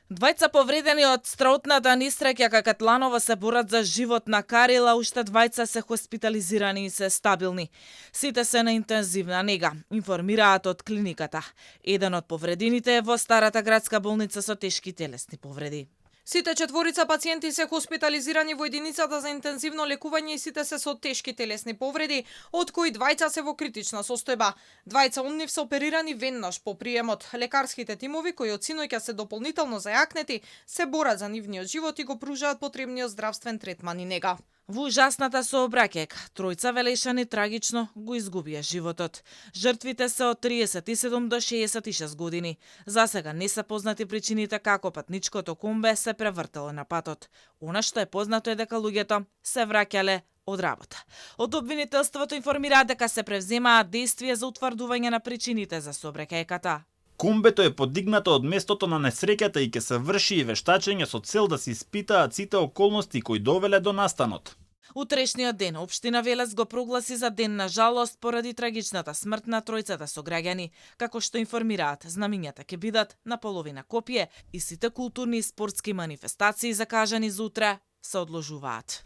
Двајца повредени од страутната несреќа кај Катланово се борат за живот на Карила, уште двајца се хоспитализирани и се стабилни. Сите се на интензивна нега, информираат од клиниката. Еден од повредените е во Старата градска болница со тешки телесни повреди. Сите четворица пациенти се хоспитализирани во единицата за интензивно лекување и сите се со тешки телесни повреди, од кои двајца се во критична состојба. Двајца од нив се оперирани веднаш по приемот. Лекарските тимови, кои од синоќа се дополнително зајакнети, се борат за нивниот живот и го пружаат потребниот здравствен третман и нега. Во ужасната сообраќајка, тројца велешани трагично го изгубија животот. Жртвите се од 37 до 66 години. За сега не се познати причините како патничкото комбе се превртело на патот. Она што е познато е дека луѓето се враќале од работа. Од обвинителството информираат дека се превземаат действија за утврдување на причините за сообраќајката. Комбето е подигнато од местото на несреќата и ќе се врши и вештачење со цел да се испитаат сите околности кои довеле до настанот. Утрешниот ден општина Велес го прогласи за ден на жалост поради трагичната смрт на тројцата сограѓани, како што информираат, знамињата ќе бидат на половина Копје и сите културни и спортски манифестации закажани за утре се одложуваат.